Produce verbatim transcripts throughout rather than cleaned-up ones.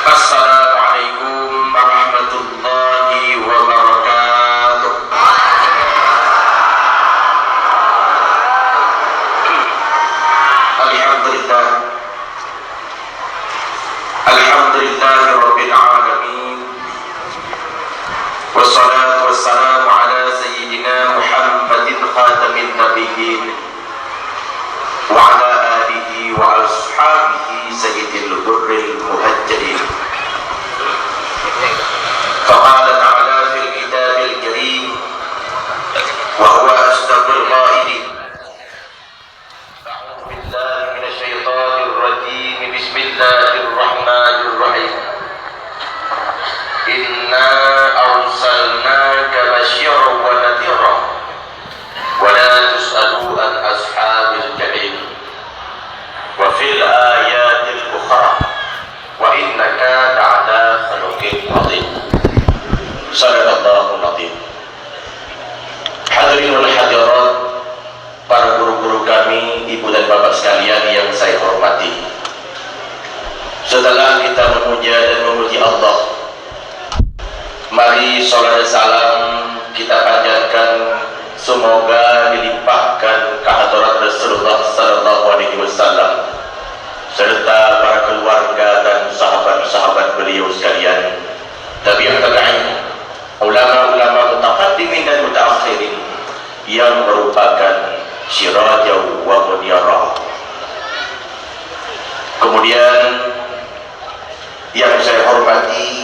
Assalamualaikum warahmatullahi wabarakatuh. Alhamdulillah. Alhamdulillahirabbil alamin. Wassalatu wassalamu ala sayyidina Muhammadin khatamin nabiyyin wa ala alihi wa ashabihi sayyidil ghurril muhajjalin. Faqala ta'ala fil kitabil karim wa huwa asdaqul qailin. A'udzu billahi minasy syaithanir rajim. Bismillahirrahmanirrahim. Inna arsalnaka basyiran wa nadhira wa la tus'alu an ashabil jahim. Wa fil ayatil ukhra wa innaka la'ala khuluqin azim. Sadaqallahul azim. Hadirin wal hadirat, para guru-guru kami, ibu dan bapak sekalian yang saya hormati. Setelah kita memuja dan memuji Allah, mari salawat dan salam kita panjatkan, semoga dilimpahkan ke hadarat Rasulullah sallallahu alaihi wasallam serta para keluarga dan sahabat-sahabat beliau sekalian, tabi'ut tabi'in, ulama-ulama mutaqaddimin dan mutaakhirin yang merupakan sirajau wa munira. Kemudian, yang saya hormati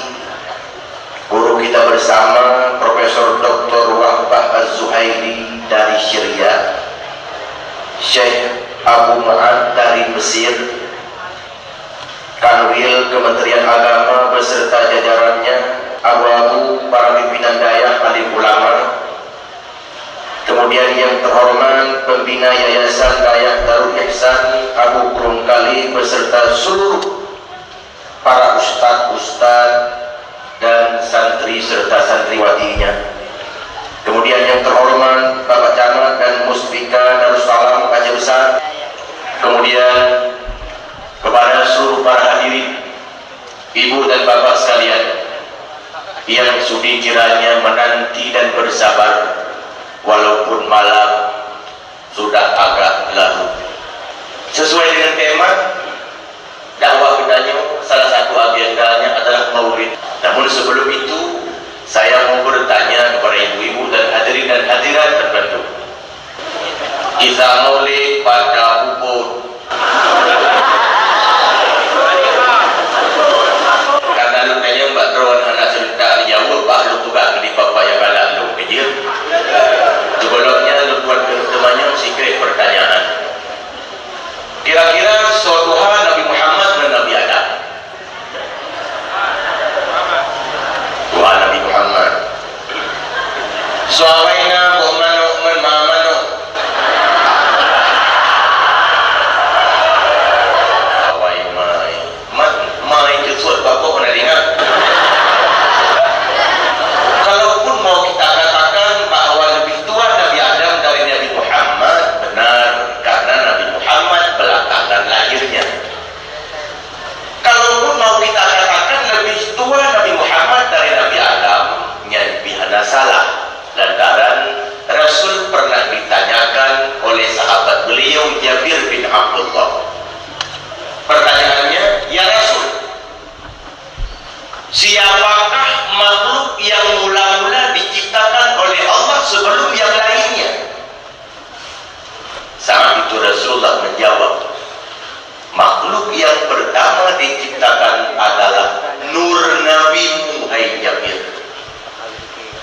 guru kita bersama, Profesor Doktor Wahbah Az-Zuhaili dari Syria, Syekh Abu Mu'ad dari Mesir, Kanwil Kementerian Agama beserta jajarannya, abu-abu, para pimpinan dayah, alim ulama, kemudian yang terhormat pembina Yayasan Dayah Darul Ihsan Abu Krueng Kale beserta seluruh para ustaz-ustaz dan santri serta santriwatinya. Kemudian yang terhormat Bapak Camat dan Muspika Darussalam Aceh Besar. Kemudian kepada seluruh para hadirin, ibu dan bapak sekalian, yang sudi kiranya menanti dan bersabar walaupun malam sudah agak larut. Sesuai dengan tema dakwah kita nyoe, salah satu agendanya adalah maulid. Namun sebelum itu, saya mau bertanya kepada ibu-ibu dan hadirin dan hadirat terbantu. Kisah maulid pada ubun. Karena lôn tanyong bak droe hana seureuta jaweueb, bah lôn peugah keu di papa nyang galak lôn keujeuet. Sigohlom nyan lôn buat keu teumanyong sikrék pertanyaan. Kira-kira soe tuha Nabi Muhammad ngon Nabi Adam? Tuha Nabi Muhammad. Soe awai na boh manok ngon ma manok? Awai mai. Mat, mai teusut bak boh na ingat. Kalaupun mau kita katakan bahwa lebih tua Nabi Adam dari Nabi Muhammad, benar, karena Nabi Muhammad belakangan lahirnya. Kalaupun mau kita katakan lebih tua Nabi Muhammad dari Nabi Adam, nyan pih hana salah, lantaran Rasul pernah ditanyakan oleh sahabat beliau Jabir bin Abdullah. Pertanyaannya, "Ya Rasul, siapakah makhluk yang mula-mula diciptakan oleh Allah sebelum yang lainnya?" Saat itu Rasulullah menjawab, "Makhluk yang pertama diciptakan adalah nur Nabimu, hai Jabir."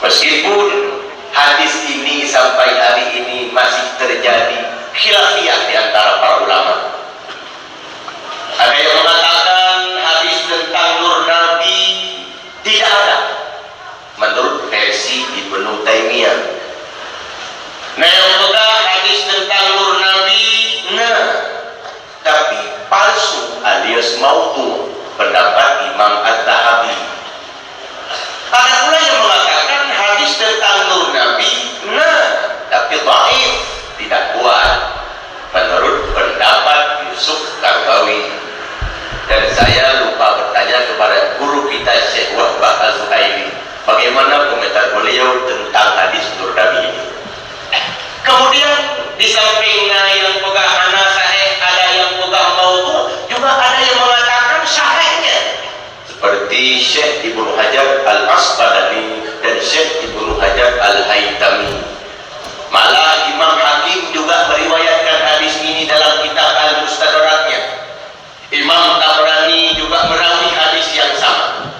Meskipun hadis ini sampai hari ini masih terjadi khilafiyah di antara para ulama. Ada yang mengatakan hadis tentang nur Nabi tidak ada, menurut versi Ibnu Taimiyah. Na nyang peugah hadis tentang nur Nabi na, tapi palsu alias maudhu. Syekh Ibnu Hajar Al-Asqalani dan Syekh Ibnu Hajar Al-Haitami. Malah Imam Hakim juga meriwayatkan hadis ini dalam kitab Al-Mustadraknya. Imam Tabrani juga merawi hadis yang sama.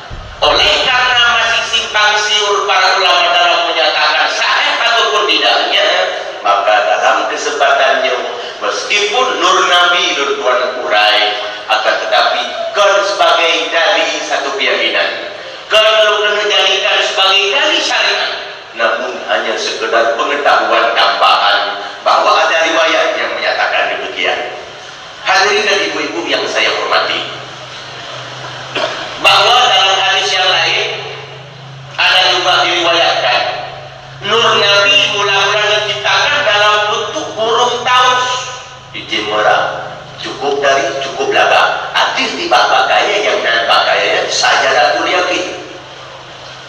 Oleh karena masih simpang siur para ulama dalam menyatakan sahih ataupun tidaknya, maka dalam kesempatan nyoe, meskipun nur Nabi lôn tuan urai, akan tetapi kon sebagai dali satu keyakinan, kon lôn keuneuk jadikan sebagai dali syariat, namun hanya sekedar pengetahuan tambahan bahwa ada riwayat yang menyatakan demikian. Hadirin dan ibu-ibu yang saya hormati, bahwa dalam hadis yang lain ada juga diriwayatkan, nur Nabi mula-mula diciptakan dalam bentuk burung taus. Di Jimera, cukup dari, cukup lagak. Atis di bak pakaian yang nan pakaian sajaratul yakin.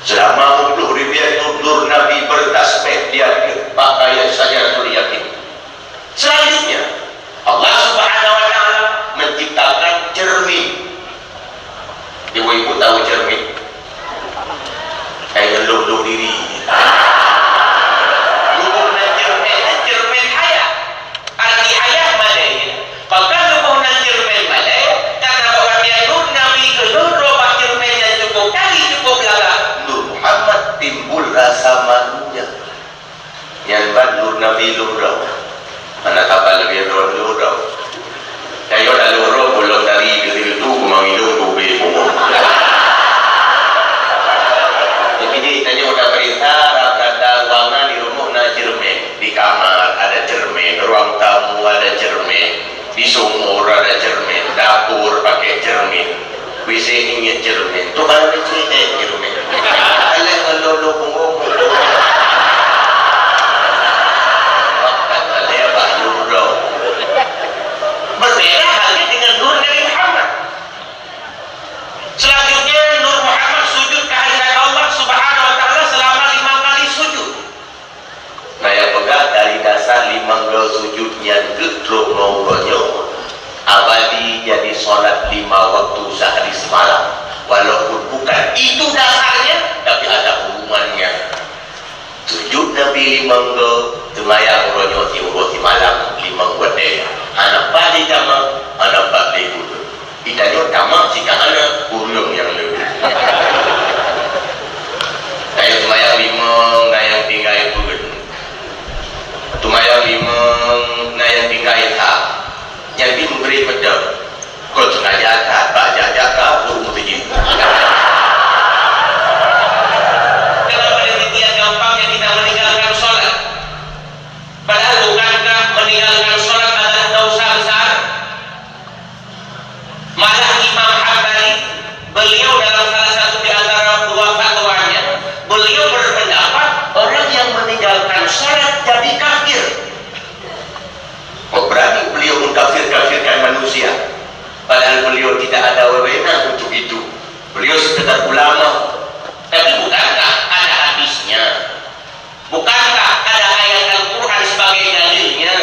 Selama puluh ribu tahun nur Nabi bertasbih di atas pakaian sajaratul yakin. Selanjutnya, Allah Subhanahu wa Ta'ala menciptakan cermin. Ibu-ibu tahu cermin? Hai, ngeluh-luh diri. Lubuh nan cermin, cermin hayat. Arti hayat malée. Pakon lubuh nan cermin malée? Karena bak watée nur Nabi geulheueh droe bak cermin nyang cukup kali, cukup lagak, Nur Muhammad timbul rasa malunya. Nyan ban nur Nabi lôn droe. Hana saban lagée droe lôn droe. Tanyoe dak lôn droe, gohlom dari geuteutu kumang idong tubé pungo. Jadi tanyoe dak peurintah rata-rata ruangan di rumoh na cermin. Di kamar ada cermin, ruang tamu ada cermin, di sumur ada cermin, dapur pakai cermin. WC ingat cermin. Tu kan WC eh cermin. Alah ngelolo punggong. Waktu alah baju dong. Berbeda halnya dengan nur Nabi Muhammad. Selanjutnya, nur Muhammad sujud kehadirat Allah Subhanahu wa Ta'ala selama lima kali sujud. Nah, nyang peugah dari dasar limong goe sujud nyan keuh trok ngon uroe nyoe, abadi jadi solat lima waktu sehari semalam. Walaupun bukan itu dasarnya, tapi ada hubungannya. Sujud Nabi limong goe, seumayang uroe nyoe siuroe simalam limong watée. Hana pat jitamong, hana pat lé buleuen. Di tanyoe tamong sika hana, ureueng nyang le. Tanyoe seumayang limong, na nyang tinggai peuet. Seumayang limong, na nyang tinggai sa. Nyan pih meubri peudong. Kon sengaja that, bak jak-jak ka, ureueng meuteujeuet. Kenapa demikian gampangnya kita meninggalkan sholat? Padahal bukankah meninggalkan sholat adalah dosa besar? Malah Imam Hambali, beliau dalam salah satu di antara dua fatwanya, beliau berpendapat orang yang meninggalkan sholat jadi kafir. Kok berani beliau mengkafir-kafirkan manusia, padahal beliau tidak ada wewenang untuk itu. Beliau sekedar ulama. Tapi bukankah ada hadisnya? Bukankah ada ayat Al-Quran sebagai dalilnya?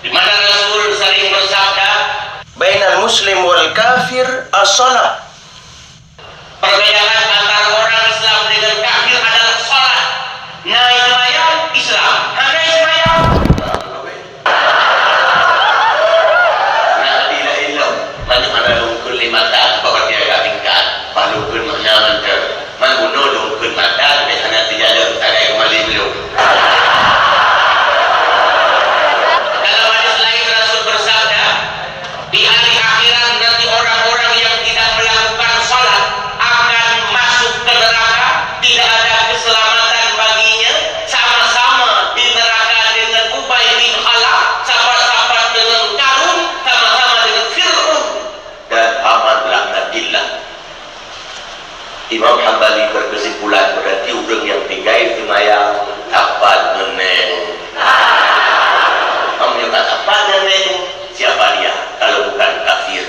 Di mana Rasul sering bersabda, "Bainal muslim wal kafir as-salah." Perbedaan antara orang Islam dengan kafir adalah sholat. Na seumayang, Islam. Hana seumayang. Nah, bila ilmu, banyak mana lungkun lima tahun, bapak dia agak tingkat. Baru pun makna mantap. Man bunoe dong kheun mata, leubeh hana teujalok sagai keumalém lôn. Dalam hadis lain, Rasul bersabda, "Di hari akhirat nanti orang-orang yang tidak melakukan salat akan masuk ke neraka, tidak ada keselamatan baginya, sama-sama di neraka dengan Ubay bin Khalaf, sama-sama dengan Karun, sama-sama dengan Fir'aun." Dan Haman laknatillah. Imam Hambali berkesimpulan, berarti ureueng nyang tinggai seumayang sapat ngon nèk. Kamu juga sapat ngon nèk, siapa dia kalau bukan kafir?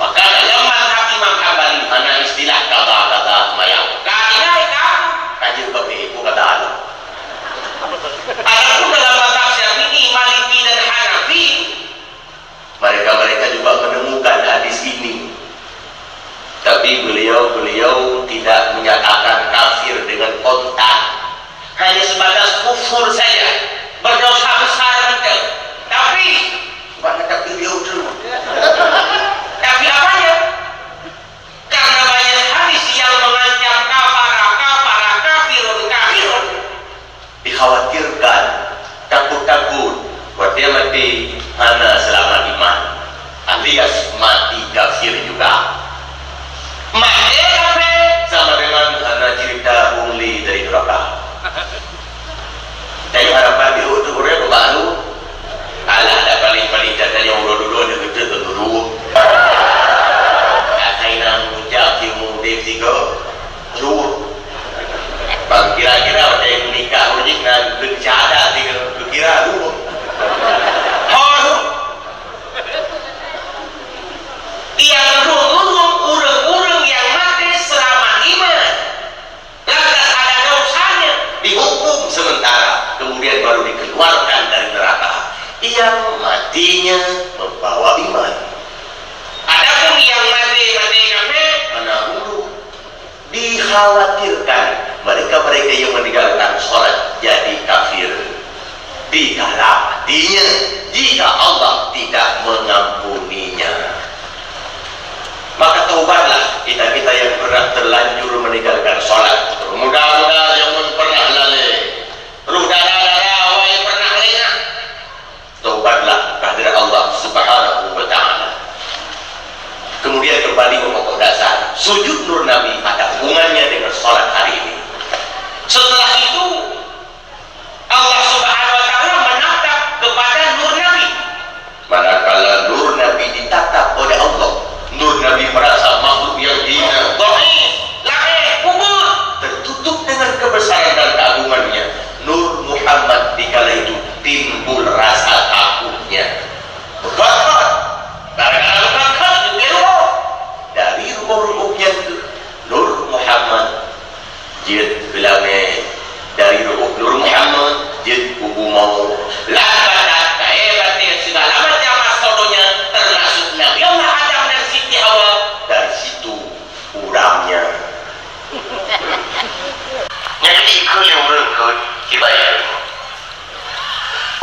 Maka dalam mazhab Imam Hambali, mana istilah qada-qada seumayang? Qada itu, qada itu qada Allah. Adapun dalam mazhab Syafi'i, Maliki dan Hanafi, mereka-mereka juga menemukan hadis ini, tapi beliau Beliau, beliau tidak menyatakan kafir dengan kontan, hanya sebatas kufur saja, berdosa besar betul. Tapi bukan kata beliau tu. Tapi apanya? Karena banyak hadis yang mengancam kafara, kafara, kafirun, kafirun. Dikhawatirkan, takut-takut, watée maté hana seulamat iman, alias mati kafir juga. Maté kafir sama dengan hana cerita pungli dari neraka. Tapi harapan di untuk ureuëng baru, alah, dah paling-paling dah tanya urut-urut ada betul ke guru. Asai nang ucap si mudik sigo. Ruh. Bang kira-kira watée nikah ureuëng na geukheun syahadat tiga, geukira ruh. Ho ruh. Yang ruh-ruh ureuëng-ureuëng yang maté seulamat iman. Lantas ada dosanya, dihukum sementara, kemudian baru dikeluarkan dari neraka. Yang matinya membawa iman. Adapun yang maté, maté kafir, mana ruh. Dikhawatirkan mereka-mereka yang meninggalkan sholat jadi kafir di dalam hatinya jika Allah tidak mengampuninya. Maka taubatlah kita-kita yang pernah terlanjur meninggalkan sholat. Mudah-mudahan yang pernah lalai, ruh dara-dara awai pernah lengah. Taubatlah kehadirat Allah Subhanahu wa Ta'ala. Kemudian kembali ke pokok dasar, sujud nur Nabi ada hubungannya dengan sholat hari ini. Setelah itu, Allah Subhanahu wa Ta'ala menatap kepada nur Nabi. Manakala nur Nabi ditatap oleh Allah, nur Nabi merasa makhluk yang hina, dhaif, lameh, kubur, tertutup dengan kebesaran dan keagungannya. Nur Muhammad di kala itu timbul rasa takutnya. Beukhat-khat. Gara-gara beukhat-khat, geubri ru'ub. Dari ru'ub-ru'ub nyan keuh Nur Muhammad jeuet keu lameh. Dari ru'ub Nur Muhammad jeuet keu bumoe. Lam badan, kayée batée, segala macam makhluk donya, termasuk Nabi Allah Adam dan Siti Hawa, dari situ urangnya. Nyang dikeue lé ureuëng keuh sibaye.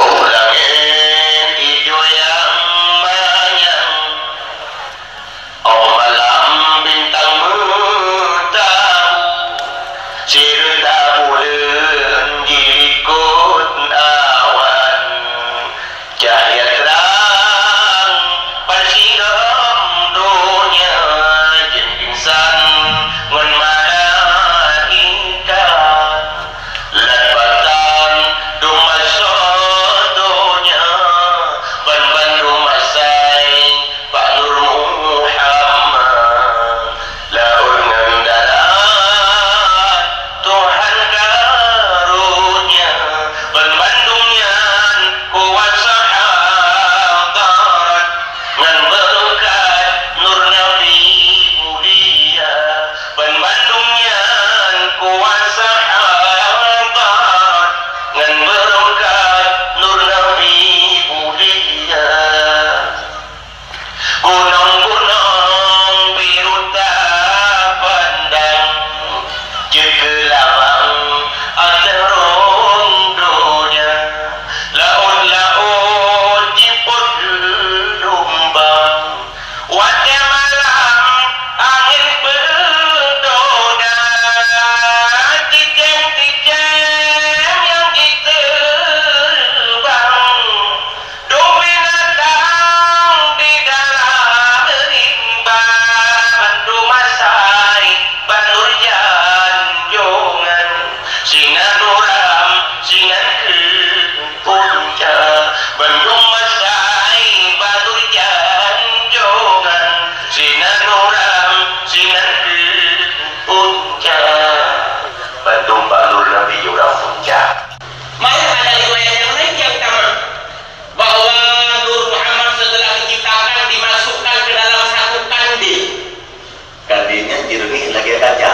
Oh langét ijo nyang manyang, oh malam bintang meutabu, sireuta buleuen di likot awan. Cahya trang ban sireuem donya, jeuet insan ngon malaikat. Lam badan dum masa donya, ban bandum asai bak Nur Muhammad. Laôt ngon darat Tuhan karunia, ban bandum nyan kuasa hadarat, ngon beureukat Nur Nabi mulia, ban bandum nyan kuasa hadarat, ngon beureukat Nur Nabi mulia. Gunong-gunong biru tapandang, jeuet keu labang ateueh rhueng donya. Laôt-laôt jipot geulumbang, watée malam angén beudôda, ticém-ticém nyang jiteubang. Dum binatang di dalam rimba, bandum asai bak Nur janjongan. Sinan uram, sinan keuh punca, bandum asai bak Nur janjongan. Sinan uram, sinan keuh punca, bandum bak Nur Nabi uram punca. Malah ada riwayat yang lain yang sama, bahwa Nur Muhammad setelah diciptakan dimasukkan ke dalam satu kandil. Kandil nyan jireungéh lagée kaca.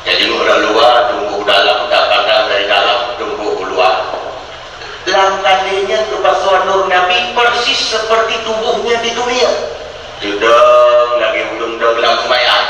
Jadi ureuëng luwa tumbôk u dalam, tapandang dari dalam tumbôk u luwa. Lam kandil nyan geupasoe Nur Nabi persis seperti tubuhnya di dunia. Teudong lagée ureuëng dong lam seumayang.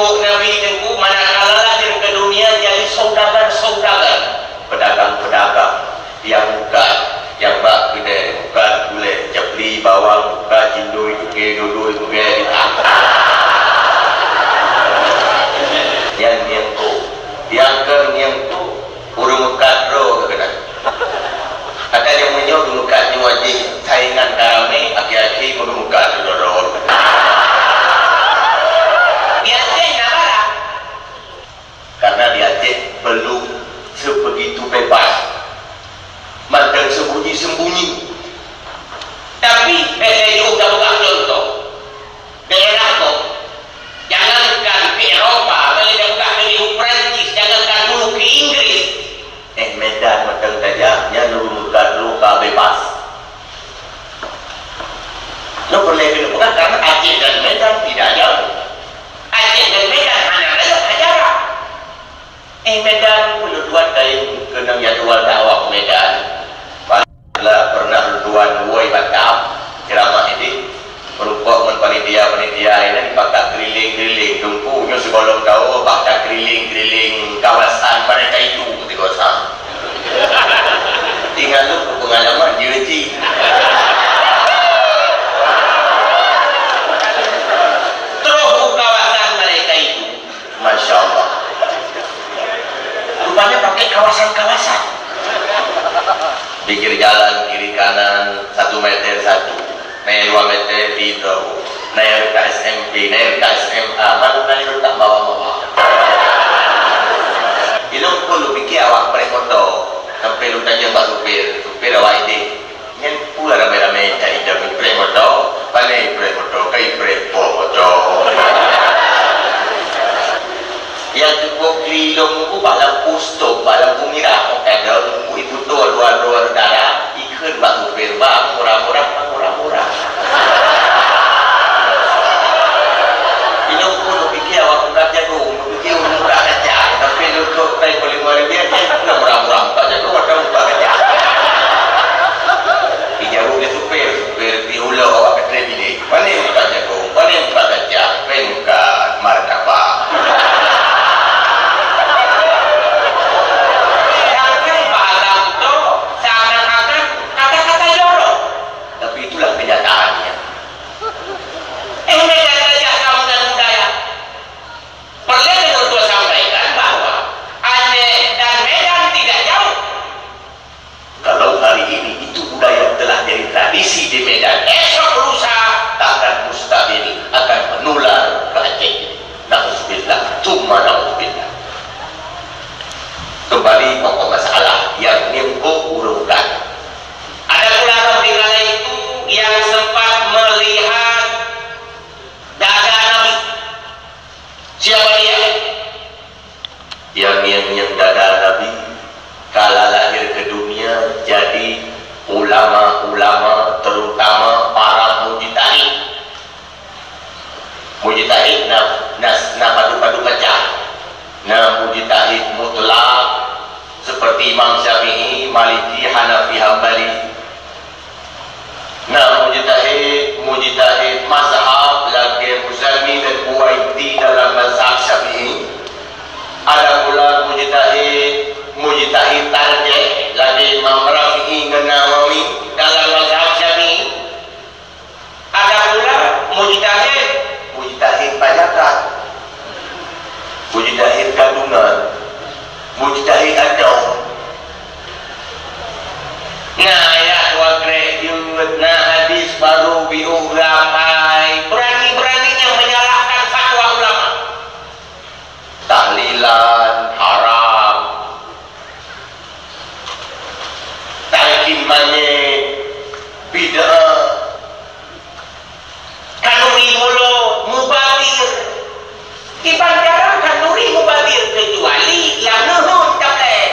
Nabi Teungku, manakala lahir ke dunia jadi saudagar-saudagar, pedagang-pedagang, nyang mukat, nyang bak keudè mukat gulè, capli, bawang, mukat, cindui, cuke, dudui, bugè, bintang. Nyan ngieng tu, nyang keu ngieng tu, ureueng mukat droe keunan. Ata nyang meunyoe geumeukat nyoe jih saingan ka ramé, akhé-akhé meunyoe mukat droe-droe. Di Aceh na barang. Karena di Aceh belum sebegitu bebas. Mantong sembunyi-sembunyi. Tapi, bèk lé jiôh tapeugah contoh. Daerah gob, jangankan ke Eropa, bèk lé tapeugah ke u Perancis, jangankan dulu ke Inggris. Eh, Medan mantong tajak, nyan ureueng mukat droe ka bebas. Nyoe peureulèe keuneuk peugah, karena Aceh dan Medan tidak jauh. Aceh dan Medan hanya rayeuk hajaran. Eh, Medan, ulôn tuan kayém keunong jadwal dakwah Medan. Lah pernah ulôn tuan woe Batam, ceramah idéh. Meurumpok ngon panitia-panitia, inan dipakat keurileng-keurileng. Teungku, nyoe sigohlom tawoe bah takeurileng-keurileng kawasan mereka itu, di kawasan. Ingat lôn keu peungalaman, jeuet cit. Troh u kawasan mereka itu. Masya Allah. Rupanya pakai kawasan-kawasan. Pinggir jalan, kiri kanan, satu meter satu. Naik dua meter, tiga. Naik reutak S M P, naik reutak S M A, malah naik reutak bawah-bawah. Ilôn pun lôn piké awak preh moto. Sampai lôn tanyong bak supir, supir awak idéh. Nyan peue ramé-ramé jak idong ipreh moto, pane ipreh moto, ka ipreh po moto. Nyang teupok keurilong nyoe bak lampu stop, bak lampu mirah, kadang iputo luwa-luwa darah, ikheun bak supir, "Bang, murah-murah, Bang, murah-murah." Ilôn pun lôn piké awak mukat jagong, lôn piké ureueng mukat kaca, tapi lôn trok tai poleh muari biasa, murah-murah mukat jagong, ada mukat kaca. Ijaweueb lé supir, supir, "Di ulo awak ka trép idéh. Pane mukat jagong, pane mukat kaca, pane mukat martabak." Tapi bak alam tu seakan-akan kata-kata jorok. Tapi itulah kenyataannya. Eh, Medan Raja Kaum dan Budaya. Perlu untuk sampaikan bahwa Aceh dan Medan tidak jauh. Kalau hari ini itu budaya telah jadi tradisi di Medan, esok lusa akan mustahil akan menular ke Aceh. Nauzubillah, tsumma nauzubillah. Kembali pokok masalah yang nyengkok urungkan. Ada pula roh di kala itu yang sempat melihat dada Nabi. Siapa dia? Yang, yang, yang dada Nabi kala lahir ke dunia jadi ulama-ulama, terutama para mujtahid. Mujtahid na, na, na padub-padub macam. Na mujtahid mutlak seperti Imam Syafi'i, Maliki, Hanafi, Hambali. Na mujtahid, mujtahid mazhab lagèe Muzani dan Buwaiti dalam mazhab Syafi'i. Ada pula mujtahid, mujtahid tarjih lagèe Imam Rafi'i ngon Nawawi dalam mazhab Syafi'i. Ada pula mujtahid, mujtahid pajakat, mujtahid kandungan, mujtahid adoe. Na ayat dua krek jeuet, na hadis baru biôh gapai, berani-beraninya menyalahkan fatwa ulama. Tahlilan haram. Talkin manyét bid'ah. Khanuri mulod mubazir. Kiban cara khanuri mubazir kecuali lam neuheun tablét.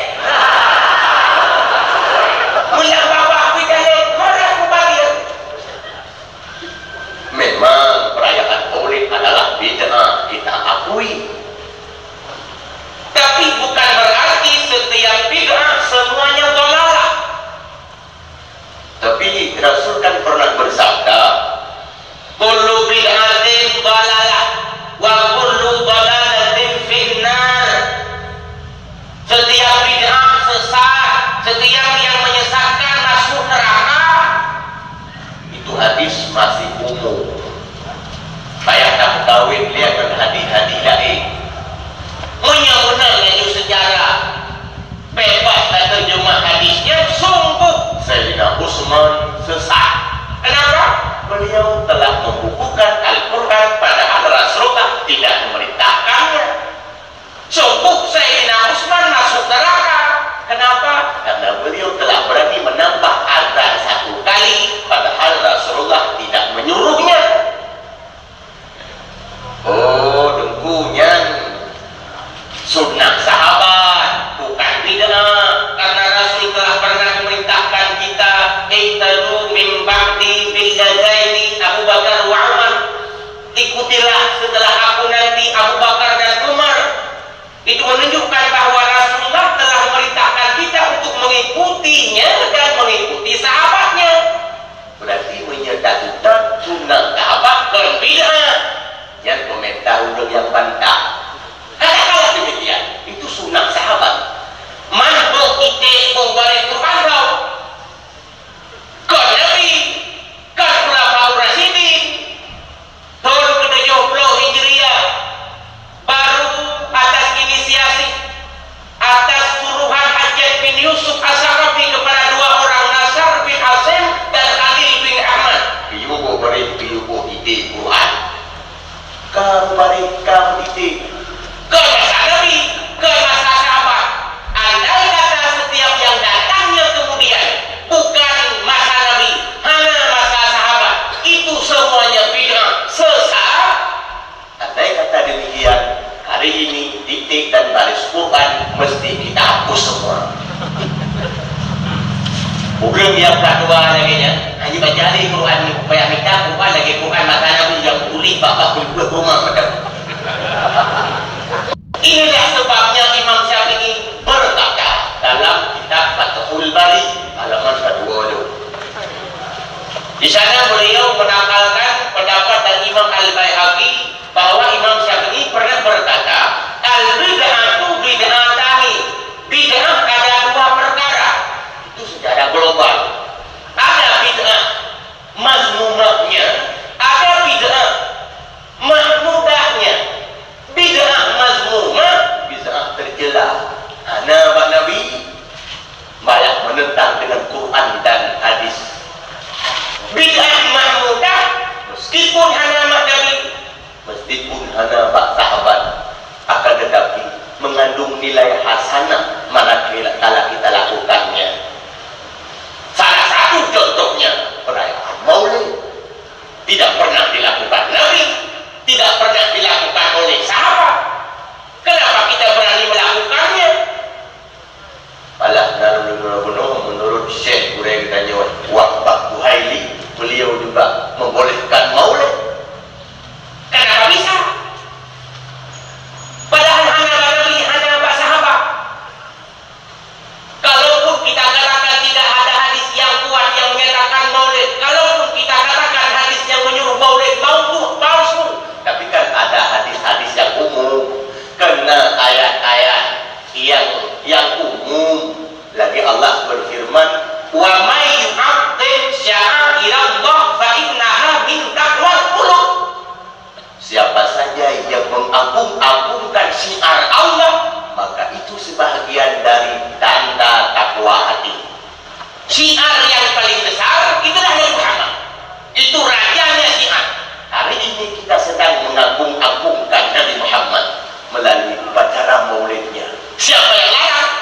Meulam babah pidalek, horas mubazir. Memang perayaan Maulid adalah bid'ah, kita akui. Tapi bukan berarti setiap bid'ah semuanya dhalalah. Tapi Rasul kan pernah bersabda, "Kullu bid'atin dhalalah, wa kullu dhalalatin Mari kamu didik. Ke masa Nabi, ke masa sahabat. Andai kata setiap yang datangnya kemudian bukan masa Nabi, hana masa sahabat, itu semuanya bid'ah, sesat. Andai kata demikian, hari ini titik dan baris Quran mesti kita hapus semua. Ureueng nyang ka tuha lagèe nyan, hana baca lé Quran, payah mita Quran lagèe Quran masa Nabi nyang tuléh bak-bak peuet rumah mantong. Inilah sebabnya Imam Syafi'i berkata dalam kitab Fathul Bari halaman kedua tu. Di sana beliau menakalkan pendapat dari Imam Al-Baihaqi bahwa Imam Syafi'i pernah berkata, "Al-bid'atu bid'atani, bid'ah ada dua perkara." Itu secara global. Ada bid'ah mazmumahnya, ada bid'ah mahmudahnya. Bid'ah mazmumah, bid'ah tercela. Hana bak Nabi, malah menentang dengan Quran dan hadis. Bid'ah mahmudah, meskipun hana bak Nabi, meskipun hana bak sahabat, akan tetapi mengandung nilai hasanah manakala kita lakukannya. Salah satu contohnya perayaan Maulid. Tidak pernah dilakukan Nabi, tidak pernah dilakukan oleh sahabat. Kenapa kita berani melakukannya? Malah na lôn deungoe bunoe, menurut Syekh gurèe geutanyoe, Wahbah Buhaili, beliau juga membolehkan maulid. Kenapa bisa? Padahal hana bak Nabi, hana bak sahabat. Kalaupun kita katakan tidak ada hadis yang kuat yang menyatakan maulid, kalaupun kita katakan hadis yang menyuruh maulid maudu, palsu, tapi kan ada hadis-hadis yang umum, kena ayat-ayat yang, yang umum. Lagi Allah berfirman, "Wa may yu'azzim sya'airallah fa innaha min taqwal qulub." Siapa saja yang mengagung-agungkan syiar Allah, maka itu sebahagian dari tanda takwa hati. Syiar yang paling besar itulah Nabi Muhammad. Itu rajanya syiar. Hari ini kita sedang mengagung-agungkan Nabi Muhammad melalui upacara maulidnya. Siapa yang larang?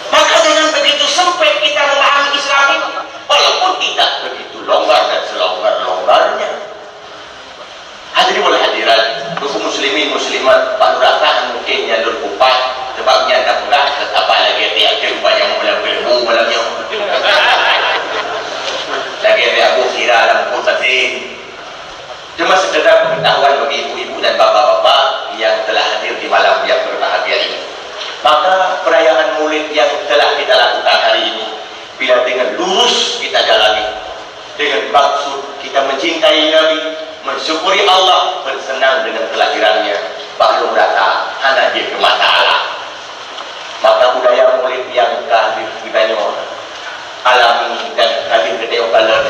Maka dengan begitu sempit kita memahami Islam ini, walaupun tidak begitu longgar dan selonggar-longgarnya. Hadirin wal hadirat, Teungku muslimin muslimat, Pak Lurah mungkin nyan lôn kupat, sebab nyan dah peugah, teutabah lagèe tiap-tiap banyak malam ilmu malam nyoe. Lagèe tiap buh kira lam pun sasin. Cuma sekedar pengetahuan bagi ibu-ibu dan bapak-bapak yang telah hadir di malam yang berbahagia ini. Maka perayaan Maulid yang telah kita lakukan hari ini, bila dengan lurus kita jalani, dengan maksud kita mencintai Nabi, mensyukuri Allah, bersenang dengan kelahirannya, bak lôn rasa hana jeuet keu masalah. Maka budaya Maulid nyang ka lheueh geutanyoe alami dan ka lheueh geutanyoe kalon,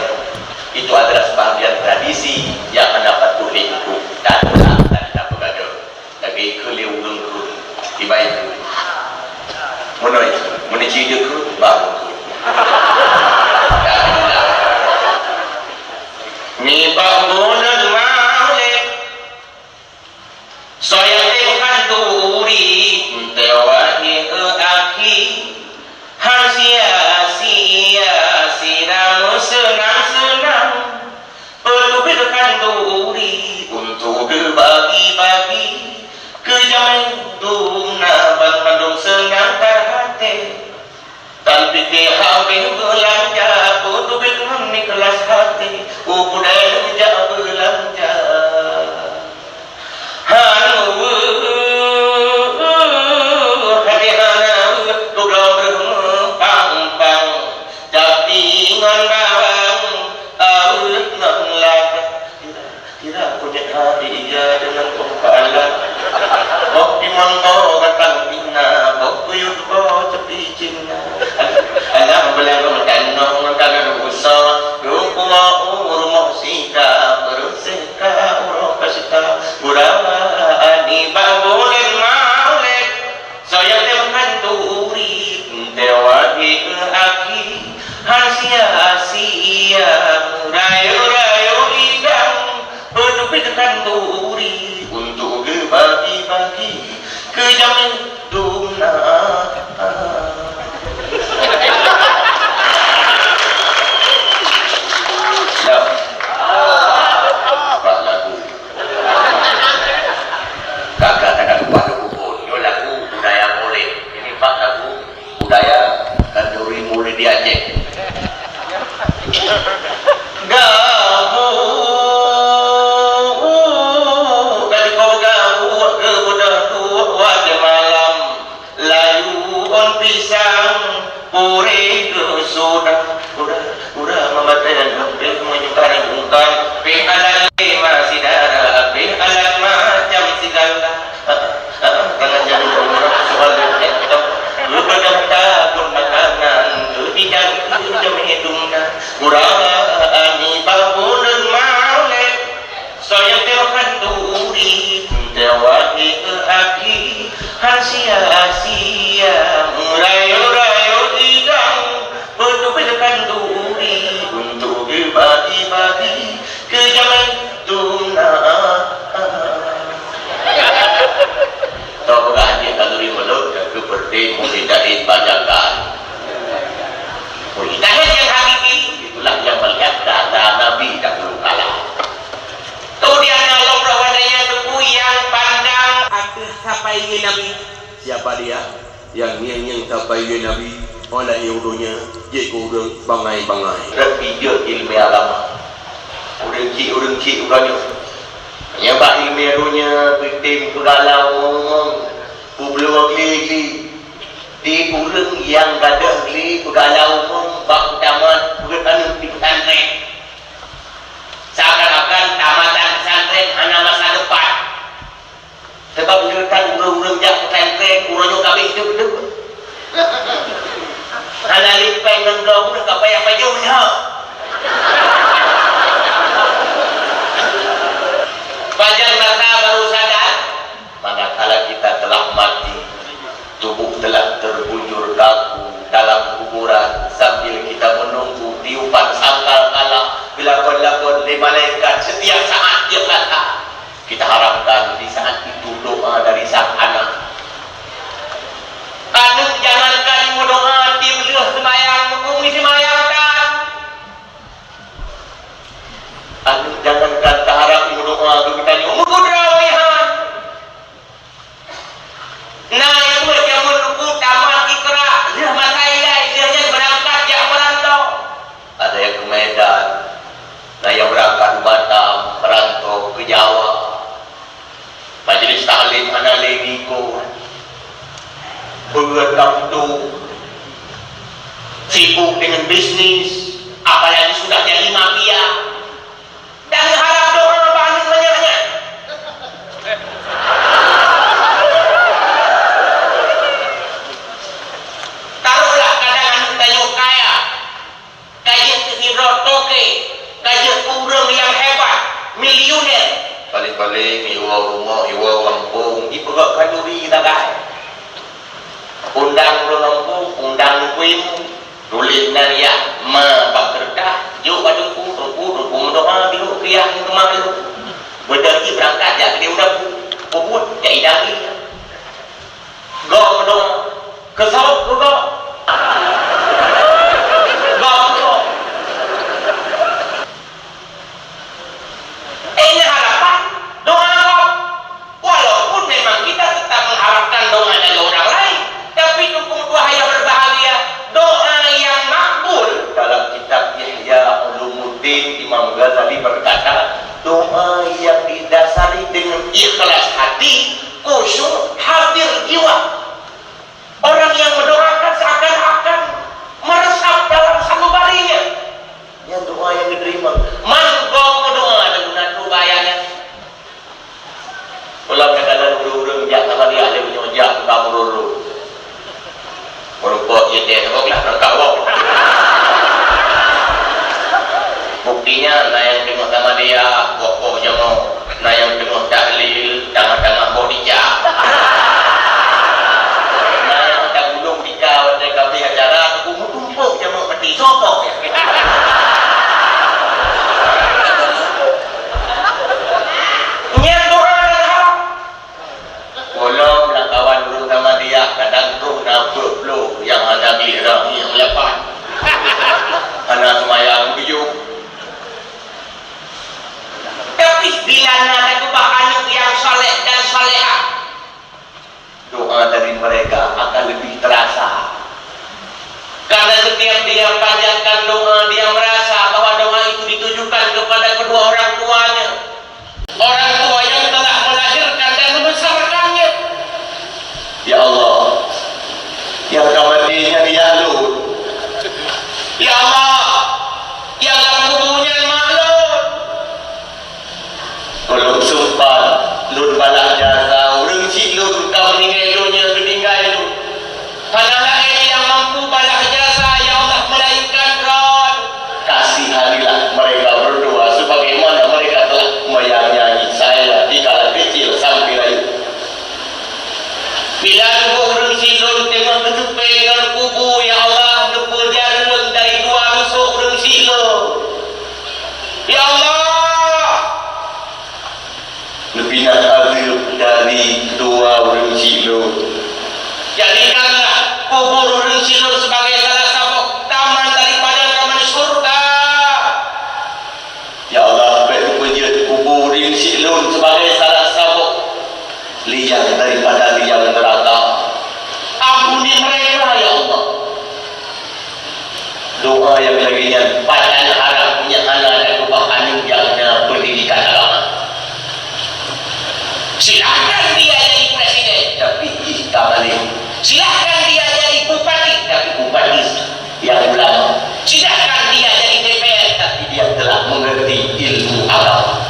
itu adalah sebahagian tradisi nyang hana patut lé ikot dan teulah dan tapeugagah. Lagèe ikheun lé ureueng kheun, ibai kheun. Meunoe ikheun, meuneuh ci ideh kheun, baru kheun. Nibak buleuen Maulid. Soe yatim khanduri, enteuk wahé akhi, han sia-sia sira meuseunang-seunang. Peuteubiet khanduri untuk geubagi-bagi, keu jamé dum na banmandum seunang that até. Tan pike habéh beulanja, peuteubiet ngon ikhlas até, u keudè jak beulanja. Hana weueh, hati hana weueh, dudoe meureumeuh pang-pang, tapi ngon barang aweueh ngon lagak. Kira kunyét hadiah deungon umpalan. Boh timon boh batang pina, boh kuyuet boh cepi Cina. Alah beularong danong tanah rusa, duek uroe u rumoh si Uri untuk geubagi-bagi keu jamé dum na. Nah, bak lagu. Kakak tak ada lupa lagu pun. Nyoe lagu budaya Maulid. Ini bak lagu budaya khanduri Maulid di Aceh. Gabuek, ka jikoh gabuek, geubeudôh buet watèe malam, layuan pisang, purée geusudah, udah, udah meubatèe, pih meunyoe ka bungkang, pih alat lé masidara, pih alat macam sigala. Tangan jadi orang soal yang etok. Beubeudoh tabot makanan, keu idang keu jamé dum na. Kurani bangunan maulid. Soe nyang teuh khanduri, teuh wahi keu aki, han sia-sia meurayeuk-rayeuk idang, beutôi keu khanduri, untuk geubagi-bagi keu jamé dum na. Toh peugah jih khanduri mulod, dan keu peureuté mujtahid bajakan. Mujtahid yang hakiki, itulah yang melihat dada Nabi dahulu kala. Kemudian Allah Subhanahu wa Taala teupeu yang pandang ateueh sapai Nabi. Siapa dia? Nyang ngieng-ngieng sapai lé Nabi, óh lahé u donya, jeuet keu ureueng bangai-bangai. Rot pih jeuet ileumèe agama. Ureueng chik, ureueng chik uroe nyoe. Meunyoe bak ileumèe donya, peutem peugalau umong-umong, peubloe glé-glé. Di ureueng nyang gadôh glé peugalau umong bak tamat peuet aneuk di pesantren. Seakan-akan tamatan pesantren hana masa depan. Sabab leutan ureueng-ureueng jak pesantren, uroe nyoe ka abéh deuek-deuek. Hana lé péng ngon droe pun ka payah pajoh nyoe. Pajan masa baru sadar, manakala kita telah mati, tubuh telah terbujur kaku dalam kuburan sambil kita menunggu tiupan sangkakala geulakon-lakon lé malaikat setiap saat tiap masa. Kita harapkan di saat itu doa dari sang anak. Aneuk jangankan meudoa, tim lheueh seumayang, meukumi seumayang tan. Aneuk jangankan taharap meudoa, geutanyoe meukudra waihan. Na ibu jameun uku tamat Iqra, lheueh masa ilai, lheueh nyan beurangkat jak meurantau. Ada yang ke Medan, ada yang berangkat ke Batam, merantau ke Jawa. Majelis taklim hana lé di ikot. Beurangkat untuk sibuk dengan bisnis, apalagi sudah jadi mafia. Dan harap doa banyak-banyaknya. Taruhlah kadang aneuk tanyoe kaya, ka jeuet keu sidroe toke, ka jeuet keu ureueng nyang hebat, miliuner. Paléng-paléng iwoe rumoh, iwoe gampông, ipeugah khanduri sagai. Undang ureueng gampông, undang Teungku Imum. Tuléh nan yah ma bak keureutah, jok bak Teungku, Teungku, Teungku meudoa, jok keu yah ngon teuma lôn. Beudôh jih beurangkat jak keudéh u dapur, peubuet jak idang jih. Gob meudoa, keu sawöb keu gob. Gob meudoa. Ini harapan, doa gob. Walaupun memang kita tetap mengharapkan doa dari orang lain, tapi Teungku meutuah nyang berbahagia, doa yang makbul. Dalam kitab Ihya Ulumuddin, Imam Ghazali berkata, doa yang didasari dengan ikhlas hati, khusyuk, hadir jiwa. Orang yang mendoakan seakan Nyang lagèe nyan, pajan haram nyan hana ada keubah aneuk nyang na pendidikan agama. Silahkan dia jadi presiden, tapi jih ka maleng. Silahkan dia jadi bupati, tapi bupati nyang ulama. Silahkan dia jadi D P R, tapi dia telah mengerti ilmu agama.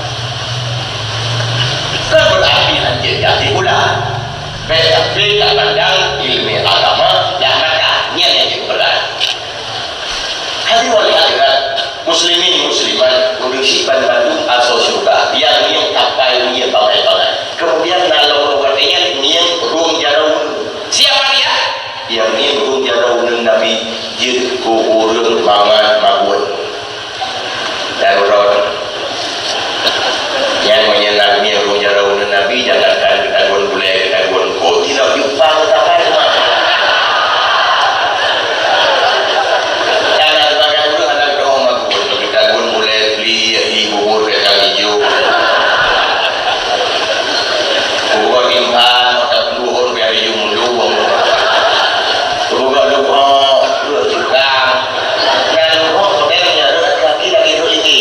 Kan berarti anjeuk jadi ulama. Beda-beda pandang ilmu agama, dah mata, nyan yang diperan. Hadirin wali hadirat, muslimin muslimat, ureueng syiek banmandum asoe syeuruga, nyang ngieng tapai ngieng bangai-bangai. Kemudian na lom watèe nyan ngieng rhueng jaroe uneuen. Siapa dia? Nyang ngieng rhueng jaroe uneuen Nabi jeuet keu ureueng mangat magun. Dan uroe Nyan meunyoe na ngieng rhueng jaroe uneuen Nabi, jangankan geutagun gulèe, geutagun kôh, tinok jumpa geutakai teuma. Kana sibagai ureueng hana geudoh magun, geutagun gulèe, pliek, ié bubur kacang ijo. Bubur timphan, otak puluh ôn, biar ijo mulung. Bubur luhok, dua tukang. Nah, luhok, hotel nya, rhot kaki lagi rhot lidi.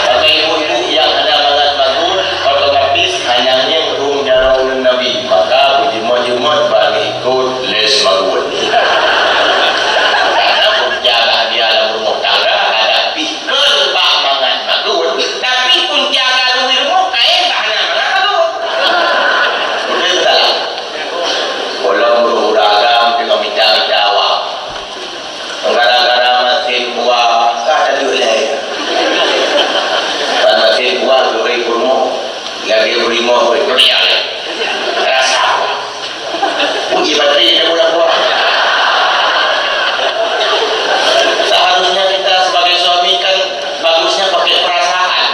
Maka ibu-ibu nyang hana mangat magun, otomatis hana ngieng rhueng jaroe uneuen Nabi. Maka beujeuet-jeuet bak ikot les magun. Karena punca bahagia lam rumah tangga ada pih kheun bak mangat magun, tapi punca gadoh di rumoh kayém bak hana mangat magun. Beutôi beutalah. Gohlom ureueng agam teungoh mita-mita awak. Gara-gara masin kuah, ka tadeuek lé. Ban masin kuah geubri peurumoh, lagèe beurimong bri kuliah. Rasa kuah. Uji baterai dah mula kuah. Seharusnya kita sebagai suami kan bagusnya pakai perasaan.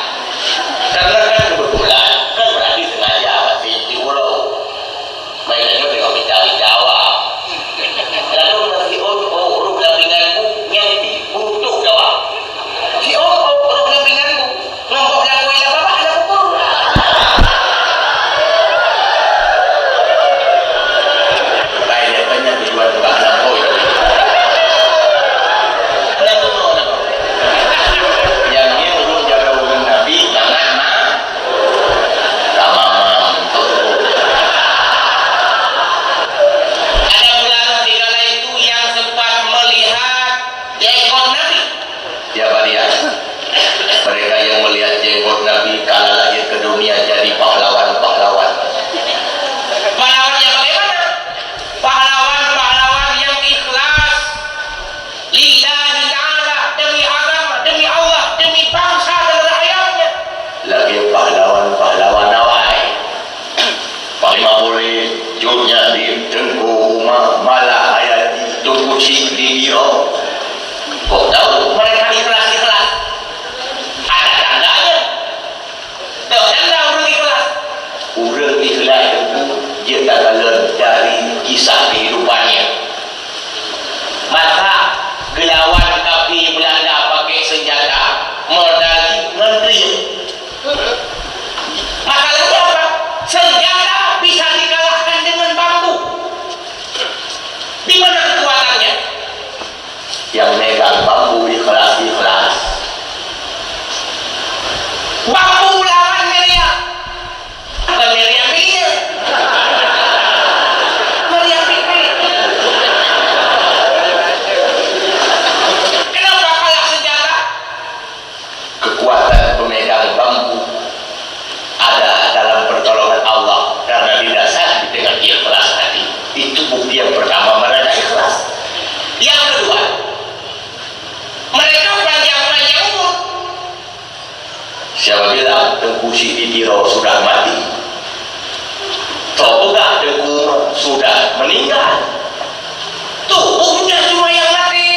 Karena kan kebetulan, kan berarti sengaja masin diureueng. Meunan nyoe teungoh mita-mita awak. Lalu na si ôn, oh, ureueng lapingan bu, nyan pih butuh awak. Si ôn, oh, ureueng lapingan bu, ngon boh lagu ila babah hana pukul. Baik, dia tanya tujuan bak lampôh itu. Hana guna, hana guna. Nyang ngieng ureueng jaga ureueng Nabi, mangat ma-, Ka mamang. Ada pula di kala itu yang sempat melihat jenggot Nabi. Siapa dia? Mereka yang melihat jenggot Nabi kala lahir ke dunia jadi pahlawan-pahlawan. Pahlawan yang bagaimana? Pahlawan-pahlawan yang ikhlas. Lillahi ta'ala, demi agama, demi Allah, demi bangsa dan rakyatnya. Lagèe pahlawan-pahlawan awai. Panglima Polri, Cut Nyak Dhien, Teungku Umar, Mallah Haryati, Teungku Chik di Tiro. Kok tahu mereka ikhlas-ikhlas? Ada tandanya. Teuh tanda ureueng ikhlas. Ureueng ikhlas teungku jeuet takalon dari kisah kehidupannya. Masa geulawan kafé Belanda pakai senjata, modal jih ngon kriet. Masalahnya apa? Senjata bisa dikalahkan dengan bambu. Di mana kekuatannya? Nyang megang bambu ikhlas-ikhlas. Bambu lawan meriam. Bukan meriam bininya. Meriam pipi. Kenapa kalah senjata? Kekuatan pemegang bambu ada dalam pertolongan Allah karena didasari dengan ikhlas hati. Itu bukti yang pertama mereka ikhlas. Yang kedua, mereka panjang-panjang umur. Siapa bilang Teungku Chik di Tiro sudah mati? Toh peugah Teungku Umar sudah meninggal? Tubuhnya cuma yang mati.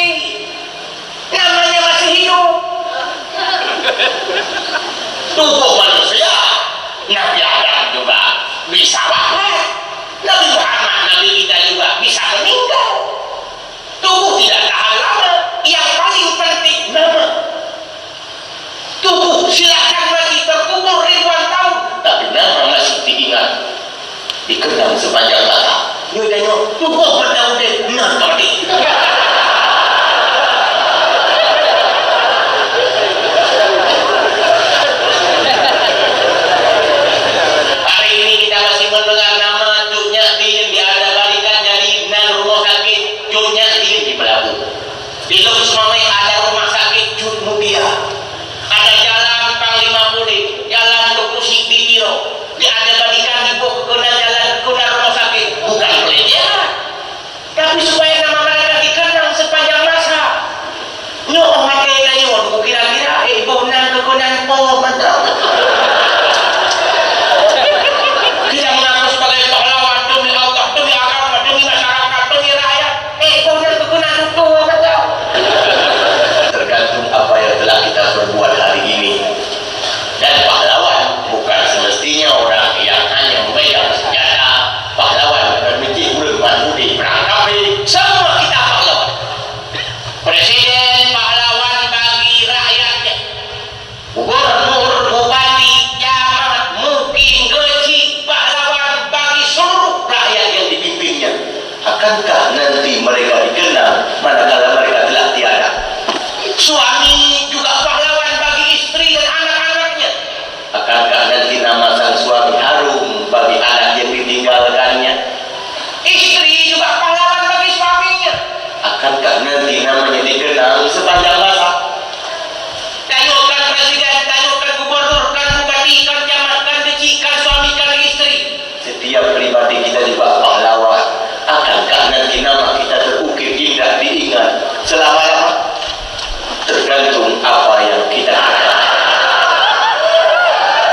Namanya masih hidup. Tubuh manusia, Nabi Adam juga bisa wafat. Nabi Muhammad, Nabi kita juga bisa meninggal. Tubuh tidak tahan lama. Yang paling penting nama. Tubuh silahkan mati terkubur ribuan tahun, tapi nama masih diingat, dikenang sepanjang masa. Nyoe tanyoe tuboh mata udeb nan tadi. Hari ini kita masih mendengar nama Cut Nyak Dhien diabadikan jadi nan rumoh sakét Cut Nyak Dhien di Meulaboh. Di Lhokseumawe ada rumah sakit Cut Mutia. Ada jalan Panglima Pudin, jalan Teungku Chik di Tiro. Diabadikan diboh keunan jalan keunan rumah sakit, bukan pelecehan. Tapi supaya nama mereka dikenang sepanjang masa. Nyoe maté tanyoe, kira-kira, eh, boh nan keunan po mantong. Kita mengaku sebagai pahlawan demi Allah, demi agama, demi masyarakat, demi rakyat. Eh, kau nak keunan tutoe mata. Tergantung apa yang telah kita perbuat hari ini. Dan pahlawan bukan semestinya orang yang hanya memegang senjata. Pahlawan bukan mesti ureueng ban udeb perang, tapi semua kita pahlawan. Presiden pahlawan bagi rakyatnya. Gubernur, bupati, camat, mukim, geuchik, pahlawan bagi seluruh rakyat yang dipimpinnya. Akankah nanti mereka dikenang manakala mereka telah tiada? Suami juga pahlawan bagi istri dan anak-anaknya. Akankah nanti nama sang suami harum bagi anak yang ditinggalkannya? Istri juga pahlawan bagi suaminya. Akankah nanti namanya dikenang sepanjang masa? Tanyoe kan presiden, tanyoe kan gubernur, kan bupati, kan camat, kan geuchik, kan suami, kan istri. Setiap pribadi kita juga pahlawan. Akankah nanti nama kita terukir indah diingat selama-lama? Tergantung apa yang kita harapkan.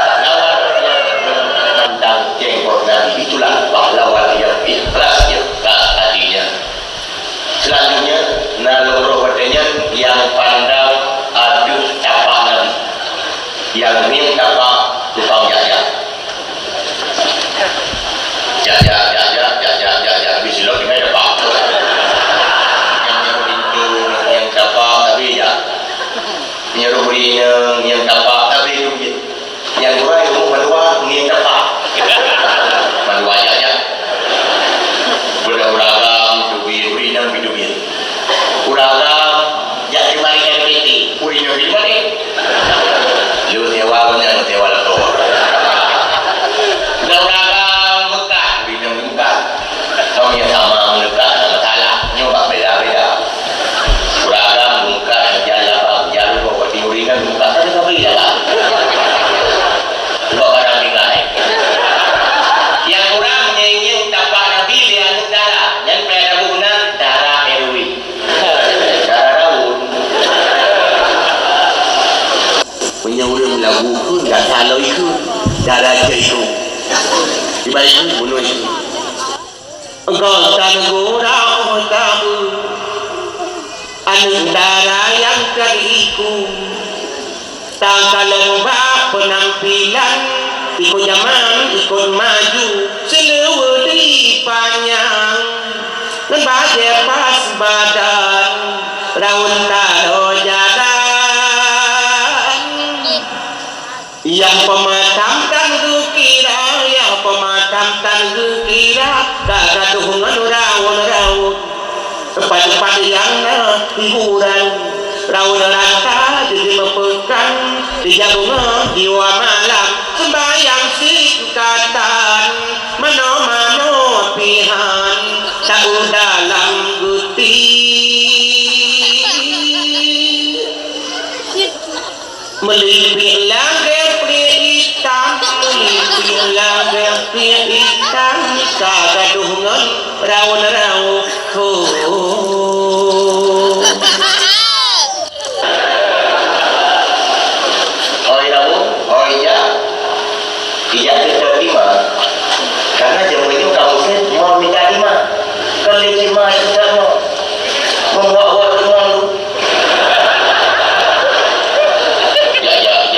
Pahlawan yang memandang jenggot Nabi, itulah pahlawan yang ikhlas, ikhlas hatinya. Selanjutnya, na lôn roh watée nyan nyang pandang ateueh tapak Nabi. Nyang ngieng tapak tukang jak-jak. Jak-jak, jak-jak, jak-jak, jak-jak. Habis silop tinggai tapak. Nyang ngieng pintoe, nyang ngieng tapak, tapi jak. Ngieng ureueng inong, ngieng tapak, tapi duit. Nyang gurée rumoh mandua ngieng tapak. Mandua jak-jak. Beudôh ureueng agam, duit, ureueng inong, duit. Ureueng agam jak teumari N P T, ureueng inong duit mantong. Lheueh sewa gobnyan, sewa lakoe. Beudôh ureueng agam meukat, ureueng inong meukat. Kami nyang sama meuneukat, hana masalah. Nyoe bak beda-beda. Ureueng agam meukat, meujan laba, meujan rumoh, bak timu ringan meukat, tapi-tapi laba. Sebab barang tinggai. Nyang ureueng ngieng-ngieng tapak Nabi lé aneuk dara, nyan payah tabu meunan, dara Erwin. Dara Daud. Meunyoe ureueng lagu kheun, gata lôn kheun, dara jeuet kheun. Dibai kheun, bunoe kheun. Gata gurau tabu, aneuk dara nyang keu iku. Takalon bak peunampilan, ikot jaman, ikot maju, seuleuweue di panyang, ngon bajée pas badan, raun taloe jalan. Nyang peumatam tan geukira, nyang peumatam tan geukira, ka gadôh ngon raun-raun. Teumpat-teumpat nyang na hiburan, raun rata di meupeukan, di jabunga jiwa malam, seumbahyang singkatan, manoe-manoe pihan, taeu dalam geuti. Meulipik lagée pliek itam, meulipik lagée pliek itam, ka gadôh ngon raun-raun. Ho. Hôi raun, hôi jak. Ijak teutab iman. Karena jameun nyoe ka musém mon mita iman. Kon lé cit ma teutab mon. Meunguak-uak teumon lu. Jak-jak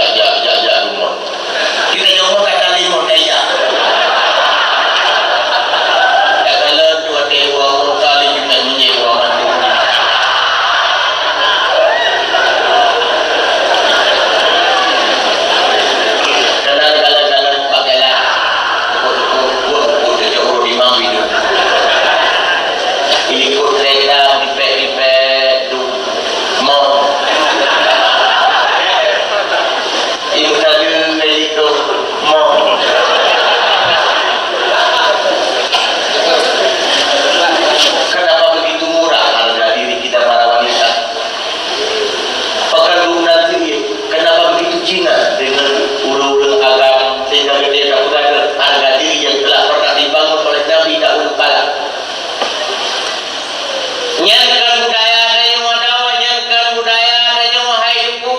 Nyan kan budaya tanyoe, nyan kan budaya tanyoe, hai Teungku.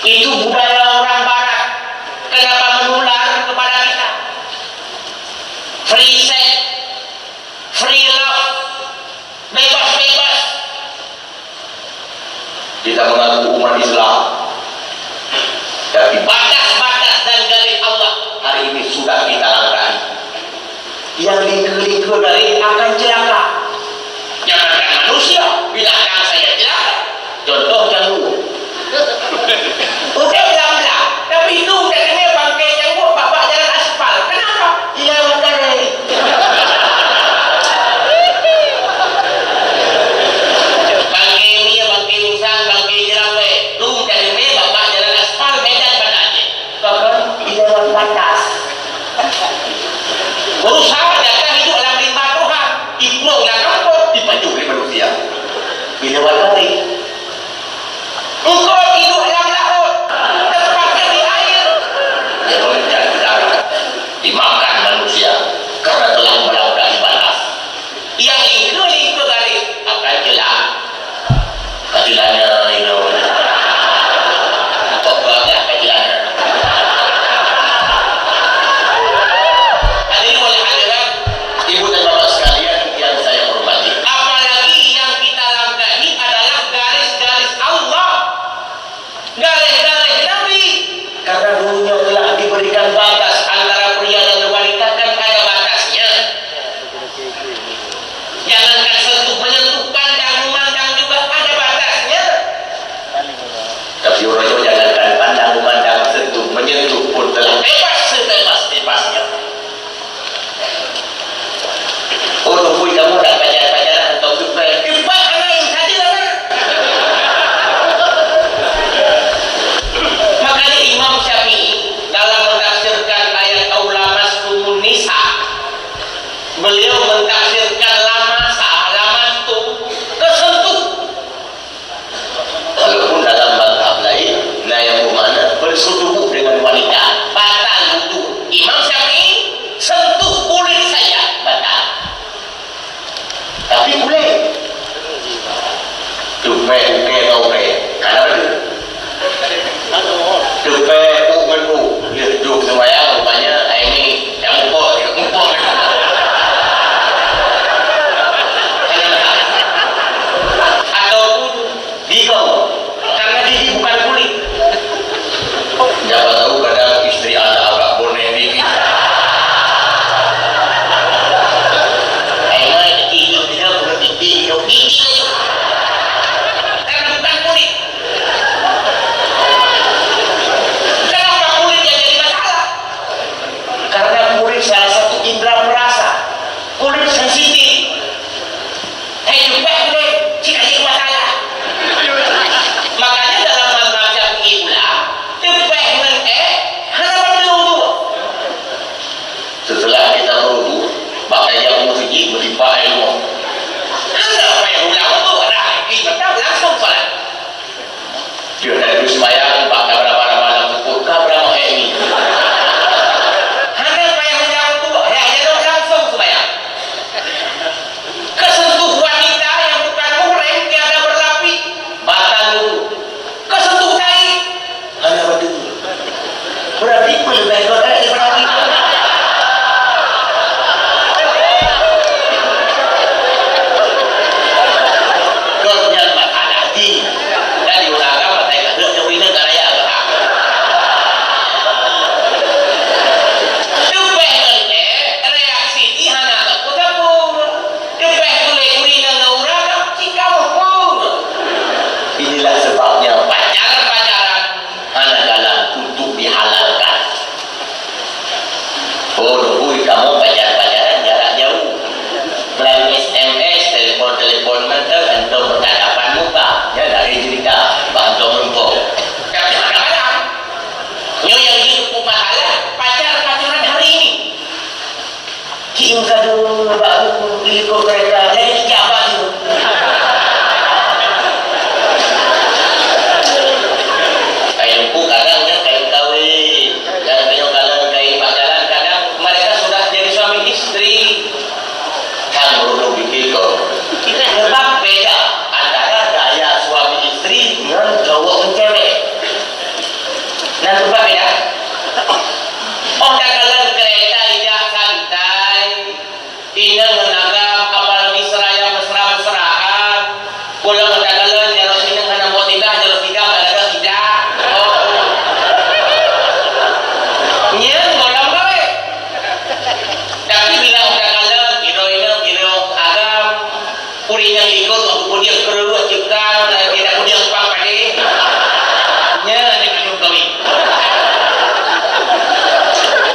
Itu budaya orang barat. Kenapa menular kepada kita? Free sex, free love, bebas-bebas. Kita mengaku umat Islam, tapi batas-batas dan garis Allah hari ini sudah kita langkahi. Yang lingkeu-lingkeu garis akan celaka. Jangankan manusia, binatang saja celaka. Contoh cangguek. Udeb lam blah, tapi dum tateumé bangke cangguek bak-bak jalan aspal. Kenapa? Ilewat garéh. Bangke mie, bangke musang, bangke jeurambèe, dum tateumé bak-bak jalan aspal Medan Banda Aceh. Pakon? Ilewat batas. Berusaha gata hidup lam rimba Tuhan, iplueng lam kampong, dipajoh lé manusia. Ilewat garéh. Eungkôt hidup lam laôt, teupaksa di air. Ya, hujan darat dimakan manusia karena telah melampaui batas. Nyang lingkeu-lingkeu garéh akan jeulaih. Ka jeulaih nyan, kok banyak ka jeulaih nyan. Hadirin wal hadirat, ibu dan bapak sekalian yang saya hormati, apalagi yang kita langkahi adalah garis-garis Allah. Garéh-garéh Nabi. Karena dulunya telah diberikan batas antara pria dan wanita, kan ada batasnya. Jangankan sentuh menyentuh, pandang memandang juga ada batasnya. Tapi uroe nyoe jangankan pandang memandang, sentuh menyentuh pun telah bebas sebebas-bebasnya. Oh, Teungku, kamoe dak pajar-pajaran atau tupai. Tupai hana yang hadir, hana. Makanya Imam Syafi'i dalam menafsirkan ayat "Aw lamastumun nisa", beliau menafsirkan lamasa, lamastum, kesentuh. Walaupun dalam mazhab lain, na nyang bermakna bersetubuh dengan wanita, batal wudu. Imam Syafi'i, sentuh kulit saja batal. Tapi kulit. Tupai, ukai, taukai. Kana betul. Tupai, u ngon u. Lheuh duek seumayang, rupanya, ai ni, nyang mupok, mupok. Ataupun Gigong. Karena gigi bukan kulit. Siapa tahu kadang istri anda agak bonek dikit. Akhirnya gigi dia bunuh gigi, gigi lagi. Karena bukan kulit. Kenapa kulit yang jadi masalah? Karena kulit salah satu indra perasa. Kulit sensitif. Hai, tupai kulit, cit aja masalah. Makanya dalam mazhab Syafi'i pula, tupai ngon éh hana batal wudu. Setelah kita berwudu, pakai jamu suci, meusipak ilmu. Hana payah ulang wudu, dah, langsung salat. Dia dah dulu sembahyang, bak ka beurapa lama lam seupôt, ka beurapa ék ni. Hana payah ulang tu, ya, ya, langsung sembahyang. Kesentuh wanita yang bukan muhrim tiada berlapis, batal wudu. Kesentuh tai, hana batal wudu. Berarti pun lebih kuat dari berarti. Kau jangan masalah di. Jadi orang agama saya kata, jauh ini tak raya agama. Tupeh ngon éh, reaksi di hana sapeue-sapeue. Tupeh tuléh gurina ngon ureueng, cit kamoe pun. Inilah sebabnya pacar-pacaran hana jalan untuk dihalalkan. Oh, nunggu kamoe pajar-pajaran jarak jauh. Melalui S M S, telepon-telepon mantong, antom bertatapan muka. Ya, dari cerita, bantong lempok. Tapi kadang-kadang, nyoe yang jadi masalah, pacar-pacaran hari ini. Kirim kado bak buku, ikut kereta, dari Jawa tu. Kain buku kadang nyan kain kawin, dan kain kalon, kain pacaran, kadang mereka sudah jadi suami istri. Kan ureueng pikir kau. Ureueng nyang likot, ureueng peudiang keureuh ceuka, ureueng nyang peudiang pang padé. Nyan nyang keuneuk kawin.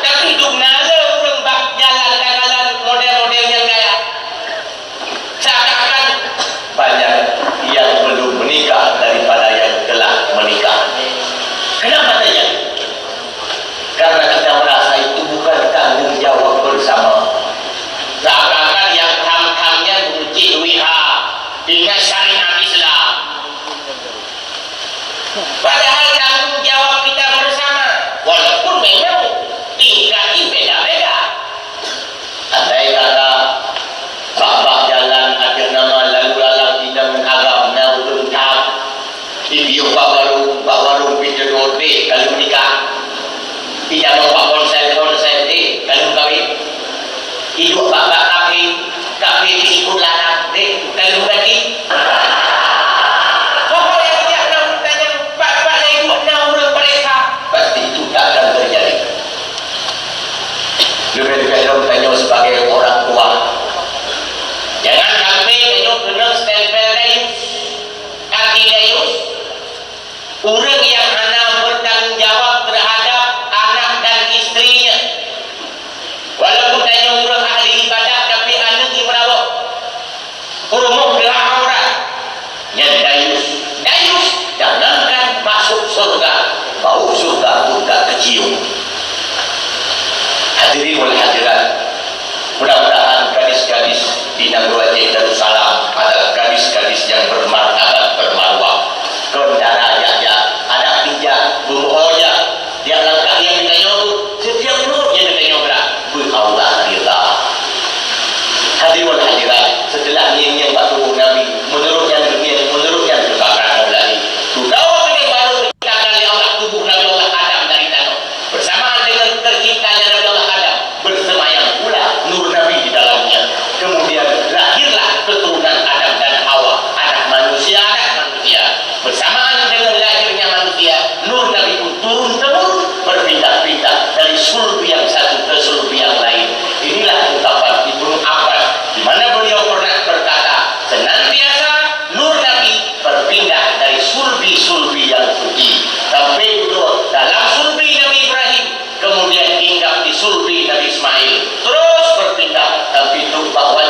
Tapi dum na lé ureueng bak jalan dan jalan model-model nyang gaya. Seakan-akan banyak yang belum menikah daripada yang telah menikah. Kenapa terjadi? Karena kita merasa itu bukan tanggung jawab bersama. Padahai nyang tham-tham nyan meucit wihab, ingat syariat Islam. Padahal tanggung jawab kita bersama, walaupun memang tingkat beda-beda. Andai kata bak-bak jalan ateueh nama lalu lalang inong agam na ureueng that, ipiôh bak warong, bak warong pih teudôt deh ka lheueh nikah. Itamong bak ponsel-ponsel deh ka lheueh kawin. Iduek bak-bak kafe, kafe pih ikot lalang deh ka lheueh meuganti. Pokok nyang tiep na ureueng tanyong, bak-bak na iduek na ureueng pareksa, pasti itu tak akan terjadi. Leubeh-leubeh lom tanyoe sebagai orang tua. Jangan sampai tanyoe keuneuk stempel dayus. Arti dayus, ureueng nyang hana bertanggung jawab terhadap anak dan istrinya. Walaupun tanyoe ureueng ahli ibadah, tapi aneuk imeurawoh. Peurumoh geulah aurat. Nyan dayus. Dayus, jangankan masuk surga, bau surga pun tak kecium. Hadirin wal hadirat, mudah-mudahan gadis-gadis di Nanggroe Aceh Darussalam adalah gadis-gadis yang bermartabat, bermarwah. Kon dara jak-jak, adak bijak, beumoho jak, Tiep langkah nyang geutanyoe buet, setiap buet nyang geutanyoe brat, beu Allah ridha. Hadirin wal hadirat, seuteulah ngieng-ngieng bak tuboh Nabi, meunurot nyang geungieng, meunurot nyang geubakat Maulana. Dudoe keudeh barô geuciptakan lé Allah tuboh Nabi Allah Adam dari tanoh. Bersamaan dengan terciptanya Nabi Allah Adam, bersemayam pula nur Nabi di dalamnya. Kemudian lahirlah keturunan Adam dan Hawa, anak manusia, anak manusia. Bersamaan dengan lahirnya manusia, nur Nabi pun turun-temurun, berpindah-pindah dari sulbi yang satu ke sulbi yang lain. Inilah ungkapan Ibnu Abbas, di mana beliau pernah berkata, "Senantiasa nur Nabi berpindah dari sulbi-sulbi yang suci." Sampai duduk dalam sulbi Nabi Ibrahim, kemudian hinggap di sulbi Nabi Ismail, terus berpindah, tapi tu bahwa